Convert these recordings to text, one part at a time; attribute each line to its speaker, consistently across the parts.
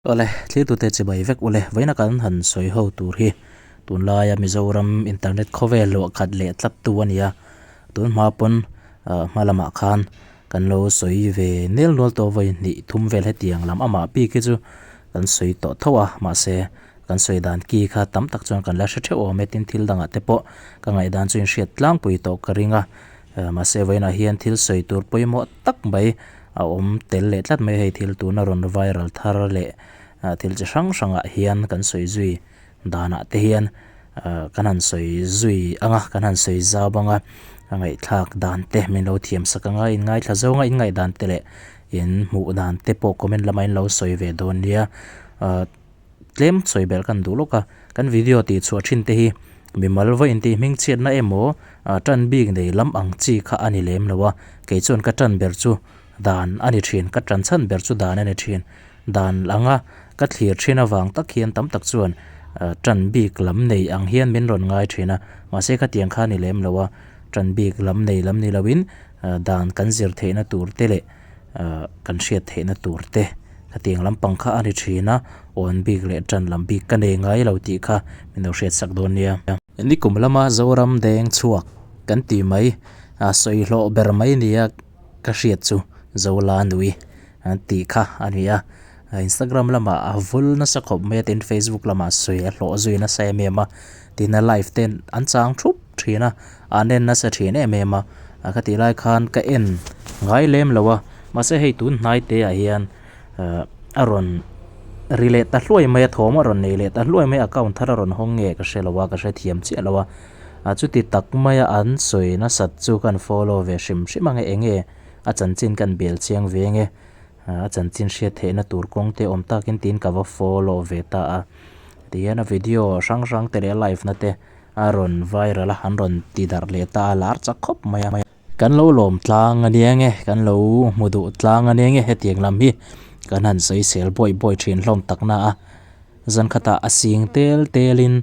Speaker 1: Awle, thlirtute chibai vek ule, vawiina kan han sawi ho tur hi tunlaia Mizoram internet khawvel luah khat leh tlat tu a ni a, tun hma pawn hma lamah khan kan lo sawi ve nel nual tawh vawi hnih thum vel hetiang lam amah bik hi chu kan sawi tawh tho a, mahse kan sawi dan ki kha tam tak chuan kan la hre theuh awm e tin thil dangah te pawh ka ngaihdan chu inhriat tlangpui tawh ka ring a, mahse vawiinah hian thil sawi tur pawimawh tak mai a awm tel leh tlat mai hei thil tuna rawn viral thar leh thil chi hrang hrangah hian kan sawi zui danah te hian kan han sawi zui ang a kan han sawi zau ang a a ngaihthlak dan te min lo thiam sak ang a in ngaithla zawng a in ngaih dan te leh in hmuh dan te pawh comment lamah in lo sawi ve dawn nia tlem sawi belh kan duh lawk a kan video tih chhuah thin te hi mimal vawiin tih hming chhiatna emaw tan bik nei lam ang chi kha a ni lem lo a kei chuan ka tan ber chu dan a ni thin ka tan chhan ber chu dan a ni thin dan anga ka thlir thin avang tak hian tam tak chuan tan bik lam nei ang hian min rawn ngai thin a mahse khatiang kha a ni lem lo a tan bik lam nei lam ni loin dan kan zir theihna tur te leh. Kan hriat theihna tur te hetiang lampang kha a ni thin a, awn bik leh tan lam bik ka nei ngai lo tih kha min lo hriat sak dawn nia. Nikum lama Zoram deng chhuak kan ti mai, a sawi hlawh ber mai nia ka hriat chu Zola nui an tih kha a ni a, Instagram lamah a vul nasa khawp mai a tin Facebook lamah sawi a hlawh zui nasa em em a, tin a live te an chang thup thin a, an en nasa thin em em a, ka tih lai khan ka en ngai lem lo a, mahse hei tun hnai te ah hian ah a rawn ri leh ta hluai mai a, thawm a rawn nei leh ta hluai mai a, account thar a rawn hawng nge ka hre lo a, ka hrethiam chiah lo a, ah chuti tak maia an sawi nasat chu kan follow ve hrim hrim ang e, eng nge a chanchin kan bel chiang ve nge a chanchin hriat theihna tur kawng te awm takin tiin ka va follow ve ta a, tihian a video hrang hrang te leh a live na te. A rawn viral a, an rawn ti darh leh ta a, lar chak khawp mai a. Kan lo lawm tlang a nia nge, kan lo hmu duh tlang a nia nge hetiang lam hi kan han sawi sel bawi bawi thin hlawm tak na a. Zan khatah a sing tel telin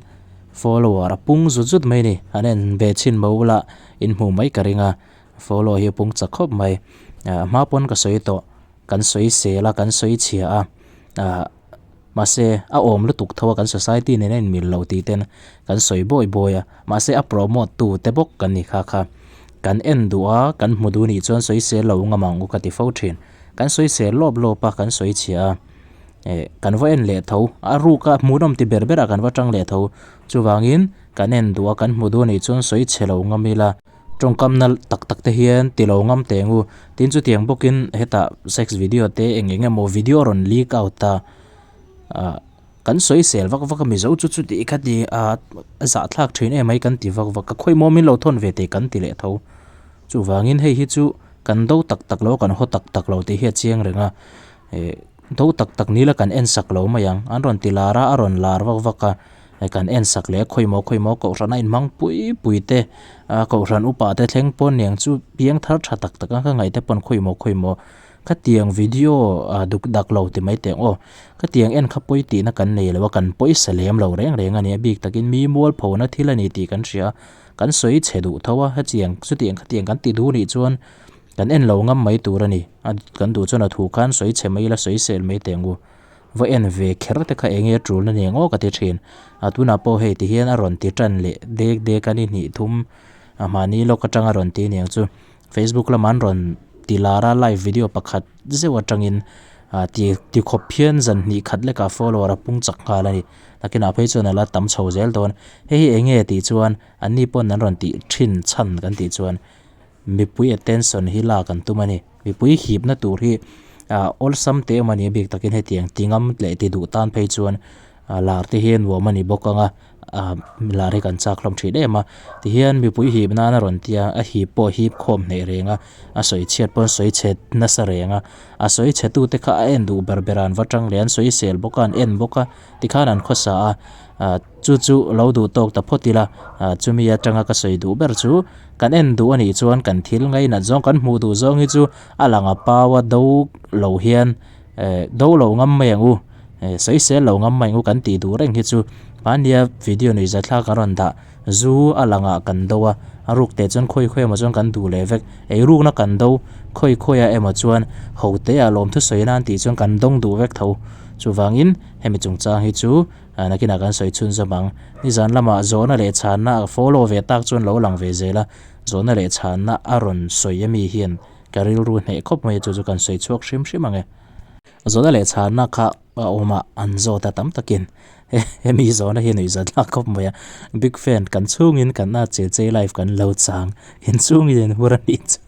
Speaker 1: follower a pung zut zut mai a ni. An en ve chhin mo la in hmu mai ka ring a, follow hi a pung chak khawp mai. A hma pawn ka sawi tawh, kan sawi sel a, kan sawi chhia a, ah. Mahse, a awm lutuk tho a kan society nen a inmil lo tih ten kan sawi bawi bawi a, mahse a promote tu te bawk kan ni kha kha. Kan en duh a, kan hmu duh nih chuan sawisel lo ngam ang u ka ti fo thin. Kan sawisel lawp lawp a, kan sawi chhia a, eh kan va en leh tho, a ruk a hmuhnawm ti ber ber ah kan va tang leh tho. Chuvangin kan en duh a, kan hmu duh nih chuan sawi chhe lo ngam ila. Tawngkamna tak tak te hian ti lo ngam teh ngu. Tin chutiang bawkin hetah sex video te eng eng emaw video rawn leak out a, ah kan sawi sel vak vak a mizo chu chuti kha ti a zahthlak thin em mai kan ti vak vak a, khawimaw min lo thawn ve teh kan ti leh tho. Chuvangin hei hi chu kan do tak tak lo a kan haw tak tak lo tih hi a chiang reng a, eh do tak tak ni la kan en sak lo mai ang. An rawn ti lar a, a rawn lar vak vak a. Kan en sak leh khawimaw khawimaw kohhran a inhmang pui pui te a kohhran upa te thleng pawn niang chu piang thar tha tak tak a ka ngaih te pawn khawimaw khawimaw khatiang video ah duk dak lo ti mai teh ang aw khatiang en kha pawi tihna kan nei lo a kan pawisa lem lo reng reng a ni a bik takin mi mualphona thil a ni tih kan hria kan sawi chhe duh tho a hetiang chutiang khatiang kan ti duh nih chuan kan en lo ngam mai tur a ni a kan duh chuan a thu khan sawi chhe mai ila sawi sel mai teh ang u. Va en ve kher te kha enge tul na ni ang aw ka ti thin. A tunah pawh hei ti hian a rawn ti tan leh dek dek a ni hnih thum a mahni lawk atanga rawn ti aniang chu. Facebook lamah an rawn ti lar a live video pakhat zeuh atangin ah ti ti khawp hian zan hnih khat lekah follower a pung chak nghal a ni. Nakinah phei chuan a la tam chho zel dawn. Hei hi enge tih chuan anni pawn an rawn tih thin chhan kan tih chuan Mipui attention hi lak an tum a ni. Mipui hipna tur hi ah awlsam teh em a ni a bik takin hetiang ti ngam leh ti duh tan phei chuan ah lar te hi a nuam a ni bawk ang a, ah lar hi kan chak hlawm thin em a. Tihian mipui hip nan a rawn tia a hip pawh hip khawm hneh reng a, a sawi chhiat pawn sawi chhe nasa reng a, a sawi chhe tu te kha a en duh ber ber a an va tang leh an sawi sel bawk a an en bawk a tikhan an khawsa a, ah chu chu lo duh tawk ta phawt ila ah chumi atanga ka sawi duh ber chu Kan en duh a nih chuan kan thil ngainat zawng kan hmuh duh zawng hi chu a lang a pau a do lo hian eh do lo ngam mai ang u eh sawisel lo ngam mai ang u kan tih duh reng hi chu mahnia video nuih za thlak a rawn dah zu a langah kan do a a ruk teh chuan khawi khawi emaw chuan kan duh leh vek eirukna kan do khawi khawiah emaw chuan ho te ah lawmthu sawi nan tih chuan kan dawng duh vek tho. Chuvangin hemi chungchang hi chu nakinah kan sawi chhunzawm ang. Nizan lamah zawhna leh chhanna a follow ve tak chuan lo lang ve zel a, zawhna leh chhanna a rawn sawi ami hian ka rilru hneh khawp mai a chu chu kan sawi chhuak hrim hrim ang e. Zawhna leh chhanna kha a awm a, an zawt a tam takin hemi zawhna hi nuihzat hlak khawp mai a, big fan kan chhungin kan a che che live kan lo chang inchungin in hur a nih chu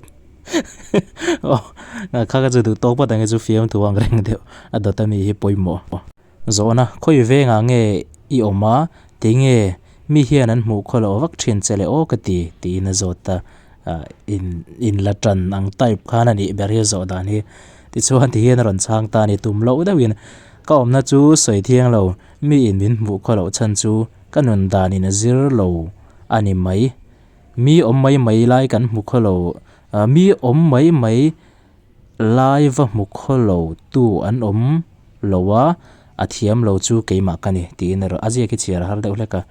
Speaker 1: aw kha ka chu duh tawk phawt ang e chu fiamthu ang reng deuh a dawt ami hi pawimawh. Zawhna, Khawi vengah nge i awm a, tinge mi hian an hmuh khaw loh vak thin che le aw ka ti, tiin a zawt a, in in la tan ang type khan a nih ber hi a zawh dan hi. Tichuan ti hian a rawn chhang ta a ni, tum loh deuhin ka awmna chu sawi thiang lo, mi in min hmuh khaw loh chhan chu ka nun dan in a zir lo a ni mai. Mi awm mai mai lai kan hmu khaw lo, mi awm mai mai Lai va hmu khaw lo tu an awm lo a, a thiam lo chu keimah ka ni tiin erawh a ziak hi chhiar a har deuh hlek a,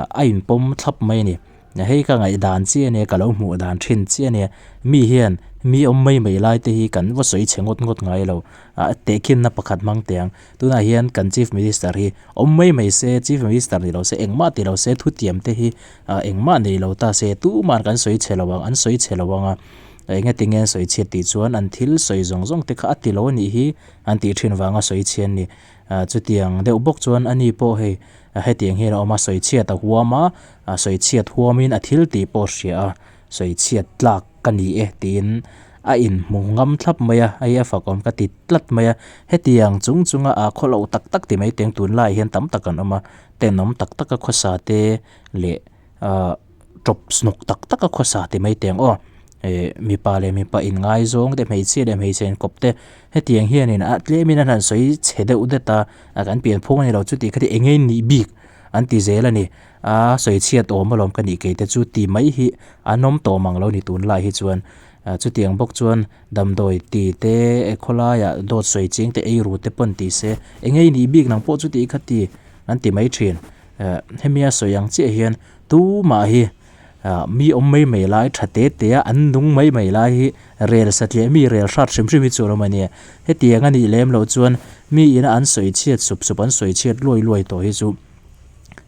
Speaker 1: a inpawm thlap mai a ni. Hei ka ngaihdan chiah a nia, ka lo hmuh dan thin chiah a nia, mi hian mi awm mai mai lai te hi kan va sawi chhe ngawt ngawt ngai lo, a tehkhinna pakhat hmang teh ang. Tunah hian kan Chief Minister hi awm mai mai se, Chief Minister ni lo se, engmah ti lo se, thutiam te hi engmah nei lo ta se, tuman kan sawi chhe lo ang, an sawi chhe lo ang a. Enge tinge an sawi chhiat tih chuan an thil sawi zawng zawng te kha a ti lo a nih hi an tih thin vanga sawi chhia an ni. Chutiang deuh bawk chuan ani pawh hei hetiang hian a awm a, sawi chhiat a huam a, sawi chhiat huamin a thil tih pawh a hria a, sawi chhiat tlak ka ni e tiin a inhmu ngam thlap mai a, hei a fakawm ka ti tlat mai a. Hetiang chung chunga a khawlo tak tak ti mai teng tunlaiah hian tam tak an awm a, tenawm tak taka khawsa te leh ahh tawp hnawk tak tak a khawsa ti mai teng aw eh mipa leh mipa in ngaizawng te hmeichhia leh hmeichhe inkawp te hetiang hianin a tlemin an han sawi chhe deuh det a a kan pian phung a ni lo chuti khati eng nge nih bik an ti zel a ni a sawi chhiat awm alawm ka nih kei te chu ti mai hi an awm tawh mang lo ni tunlai hi chuan ah chutiang bawk chuan damdawi ti te khawlaiah dawt sawi ching te ei ru te pawn ti se eng nge nih bik nang pawh chuti khati an ti mai thin. Eh hemi a sawi ang chiah hian tumah hi ah mi awm mai mai lai tha te te a an nung mai mai lai hi rel satliah mi rel hrat hrim hrim hi chu a lo awm a nia hetiang a nih lem loh chuan mi ina an sawi chhiat sup sup an sawi chhiat luai luai tawh hi chu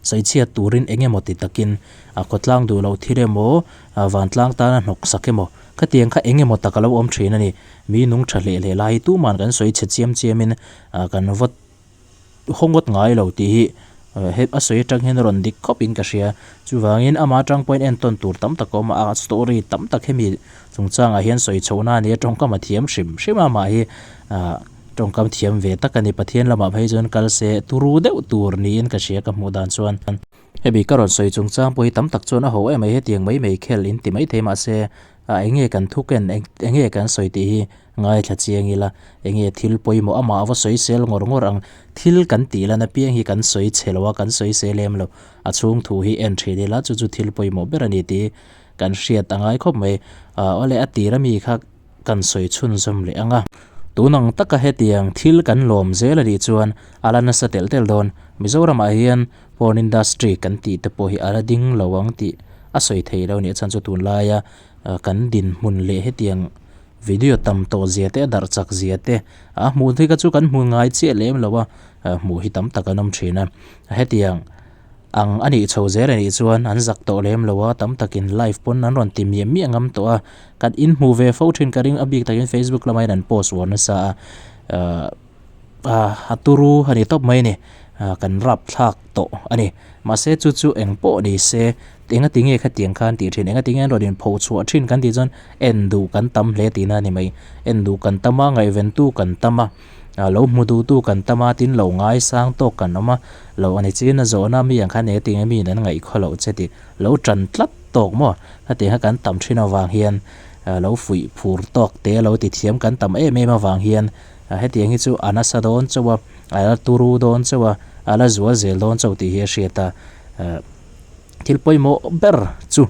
Speaker 1: sawi chhiat turin eng emaw ti takin a khawtlang duh loh thil emaw ah vantlang tana hnawk sak emaw khatiang kha eng emaw tak a lo awm thin a ni mi nung tha hleh hleh lai hi tuman kan sawi chhe chiam chiamin ah kan vaw haw ngawt ngai lo tih hi he a sawi atang hian a rawn dik khawp in ka hria chuvangin amah atang pawhin entawn tur tam tak a awm a a story tam tak hemi chungchangah hian sawi chhohna a ni a tawngkam a thiam hrim hrim a amah hi ah tawngkam thiam ve tak a ni Pathian lamah phei chuan kal se turu deuh tur niin ka hria ka hmuh dan chuan. Hemi ka rawn sawi chungchang pawh hi tam tak chuan a ho em mai hetiang mai mai khel in ti maithei mahse ah eng nge kan thu ken eng nge kan sawi tih hi ngaithla chiang ila eng nge thil pawimawh amah ava sawi sel ngawr ngawr ang thil kan tih lan apiang hi kan sawi chhe lo a kan sawi sel em lo a chhung thu hi en thin ila chu chu thil pawimawh ber a ni tih kan hriat a ngai khawp mai ah awle a tir ami kha kan sawi chhunzawm leh ang a. Tun ang taka hetiang thil kan lawm zel a nih chuan a la nasa telh telh dawn. Mizoramah hian porn industry kan tih te pawh hi a la ding lo ang tih a sawi thei lo a nih chhan chu tunlaia kan dinhmun leh hetiang video tam tawh zia te a darh chak zia te a hmuh hi kha chu kan hmu ngai chiah lem lo a, hmuh hi tam tak an awm thin a. Hetiang Ang a nih chho zel a nih chuan an zak tawh lem lo a, tam takin live pawn an rawn ti miah miah ngam tawh a, kan inhmu ve fo thin ka ring a bik takin Facebook lama hian an post uar nasa a, ahh a turu a ni tawp mai a ni, kan rap thlak tawh a ni. Mahse chu chu eng pawh ni se enga tinge khatiang khan tih thin, enga tinge an rawn inpho chhuah thin kan tih chuan en duh kan tam hle tihna a ni mai, en duh kan tam a, ngaihventu kan tam a. Lo hmu duhtu kan tam a, tin lo ngaisang tawk kan awm a, lo a ni chin a zawhna mi ang khan eng tinge miin an ngaihkhaw loh che tih lo tan tlat tawk maw? Hetiang kha kan tam thin avang hian lo fuih phur tawk te lo ti thiam kan tam em em avang hian hetiang hi chu a nasa dawn chauh a, a la turu dawn chauh a, a la zual zel dawn chauh tih hi a hriat a. Thil pawimawh ber chu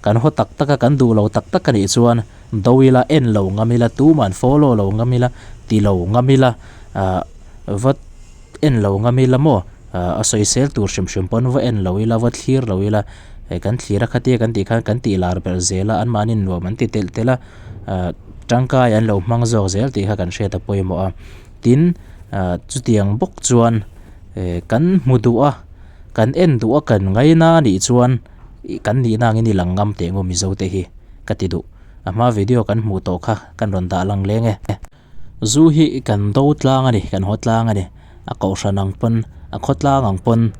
Speaker 1: kan haw tak tak a, kan duh lo tak tak a nih chuan do ila, en lo ngam ila, tuman follow lo ngam ila, ti lo ngam ila, ah va en lo ngam ila maw, ah a sawisel tur hrim hrim pawn va en lo ila, va thlir lo ila, eh kan thlir a khatia kan tih khan kan tih lar ber zel a, anmahni nuam an ti telh telh a, ah tangkai an lo hmang zawk zel tih kha kan hriat a pawimawh a, tin. Chutiang bawk chuan kan hmu duh a, kan en duh a, kan ngaina a nih chuan kan nihna angin i lang ngam teh ngawm Mizo te hi ka ti duh. A hma video kan hmuh tawh kha kan rawn dah lang leng e. Zu hi kan do tlang a ni, kan haw tlang a ni. A kohhran ang pawn, a khawtlang ang pawn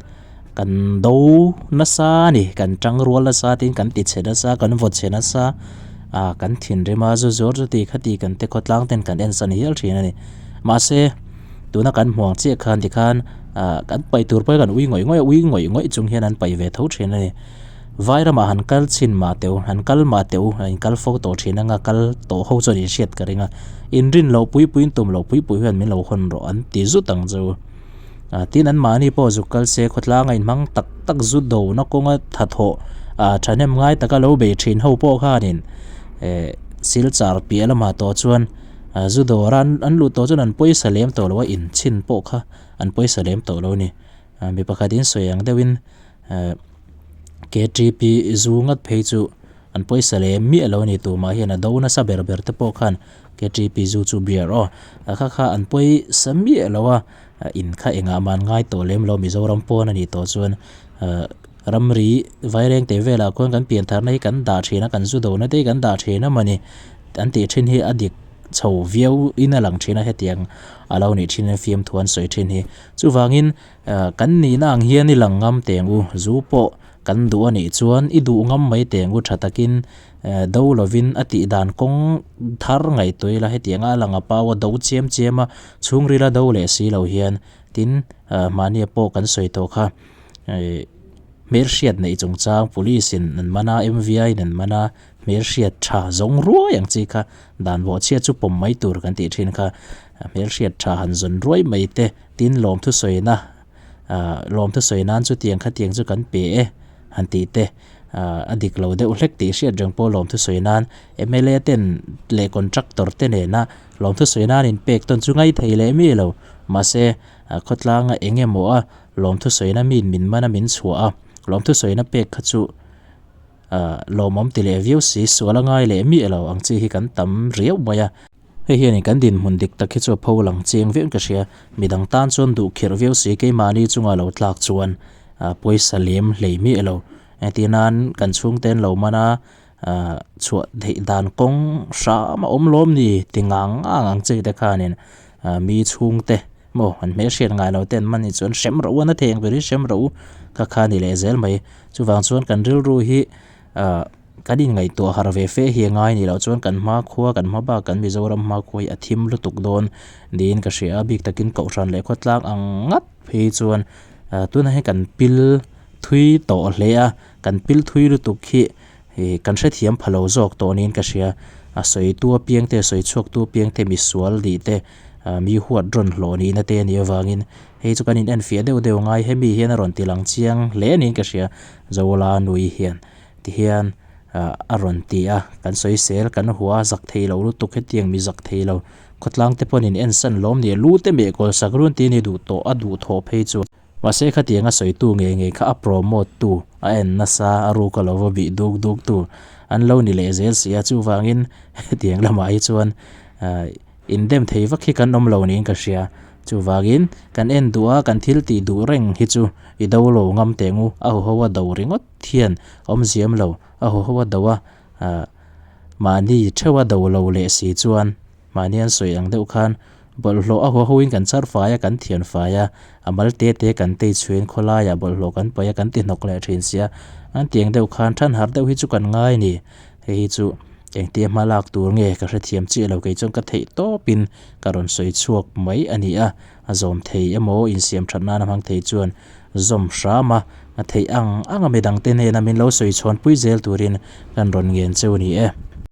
Speaker 1: kan do nasa a ni, kan tang rual nasa tin kan ti chhe nasa, kan vaw chhe nasa a, kan thinrim a, zu zuar chu ti kha ti kan te khawtlang ten kan en san hial thin a ni. Mahse, tuna kan hmuh ang chiah khan tikhan ah kan paih tur pawh hi kan ui ngawih ngawih a, ui ngawih ngawih chung hian an paih ve tho thin a ni. Vai ramah han kal chhin mah teh u, han kal mah teh u, in kal fo tawh thin anga kal tawh ho chuan in hriat ka ring a, in rin loh pui pui in tum loh pui pui hian min lo hawn rawh an ti zut ang chu. Ah tin an mahni pawh zuk kal se khawtlanga in hmang tak tak zu do na kawnga thathawh ah thahnem ngai taka lo bei thin ho pawh khanin eh silchar piah lamah tawh chuan ah zu dawra an luh tawh chuan an pawisa lem tawh lo a in chhin pawh kha an pawisa lem tawh lo a ni. Ah mi pakhat in sawi ang deuhin eh ktp zu ngat phei chu an pawisa leh miah lo a ni tumah hian a do nasa ber ber te pawh khan ktp zu chu beer aw a kha kha an pawisa miah lo a in kha engah mah an ngai tawh lem lo Mizoram pawn a nih tawh chuan ah ramri vaireng teh velah khuan kan pian tharna hi kan dah thin a kan zu do na te hi kan dah thin a mawni an tih thin hi a dik chho viau in a lang thin a hetiang a lo nih thin a fiamthu an sawi thin hi chuvangin Kan nihna ang hian i lang ngam teng u, zu pawh kan duh a nih chuan i duh ngam mai teng u tha takin do lovin a tih dan kawng thar ngaihtuah ila hetianga a lang a pau a do chiam chiam a, chhungril a do leh si lo hian tin mahnia pawh kan sawi tawh kha hmelhriat neih chungchang police in an man a, MVI in an man a, hmelhriat tha zawng ruai ang chi kha dan bawhchhia chu pawm mai tur kan tih thin kha hmelhriat tha han zawn ruai mai te. Tin, lawmthu sawina, ah, lawmthu sawi nan chutiang khatiang chu kan pe e, han tih te, ah, a dik lo deuh hlek tih hriat reng pawh lawmthu sawi nan mla ten leh contractor te nena lawmthu sawi nan in pek tawn chu ngai thei leh mi lo. Mahse, ah, khawtlanga eng emaw a lawmthu sawina min min mana min chhuah a, lawmthu sawina pek kha chu, ah, lawmawm ti leh viau si, sual a ngai leh miah lo ang chi hi kan tam riau mai a. Hei hianin kan dinhmun dik tak hi chu a pho lang chiang viau in ka hria. Midang tan chuan duh khirh viau si keimahni chunga lo tlak chuan pawisa lem hlei miah lo. Engtir nan kan chhungte an lo man a, chhuah theih dan kawng hram a awm lawm ni ti ngang ngang ang chi te khanin mi chhungte maw an hmelhriat ngai lo te an man hi chuan hrem rawh u a na thei ang ber hi hrem rawh u kha kha a ni leh zel mai. Chuvang chuan kan rilru hi ahh kan inngaihtuah harh ve fe hi a ngai nih loh chuan kan hmakhua kan hma bak kan Mizoram hmakhua hi a thim lutuk dawn niin ka hria a bik takin kohhran leh khawtlang ang ngat phei chuan ah tunah hian kan pil thui tawh hle a kan pil thui lutuk hi ih kan hrethiam pha lo zawk tawh niin ka hria a sawi tu apiang te a sawi chhuak tu apiang te misual dih te ah mi huat rawn hlawh nihna te a nih avangin hei chu kan in enfiah deuh deuh ngai hemi hian a rawn ti lang chiang hle niin ka hria Zola nui hian tihian ah a rawn ti a, kan sawisel kan hua a zak thei lo lutuk hetiang mi zak thei lo khawtlang te pawhin en san lawm ni lu te meh kawl sak run tih a ni duh tawh a duh thawh phei chu. Mahse khatiang a sawitu ngei ngei kha a promote tu a en nasa a ruk a lo va bih duk duk tu an lo ni leh zel si a chuvangin hetiang lamah hi chuan ah indem thei vak hi kan awm lo niin ka hria. Chuvangin, kan en duh a, kan thil tih duh reng hi chu i do lo ngam teh ngu, a huho a do ringawt hian awm ziam lo, a huho a do a, ah, mahni theuh a do lo leh si chuan, mahni an sawi ang deuh khan bawlhhlawh a huho in kan char fai a, kan thian fai a, a mal te te kan tei chhuin khawlaiah bawlhhlawh kan paih a, kan ti hnawk leh thin sia, an ti ang deuh khan than harh deuh hi chu kan ngai ni, hei hi chu engtia hma lak tur nge ka hrethiam chiah lo kei chuan ka theih tawpin ka rawn sawi chhuak mai a ni a, a zawm thei emaw insiam that nana hmang thei chuan zawm hram a, a theih ang ang a midangte hnena min lo sawi chhawnpui zel turin kan rawn ngen cheu a ni e.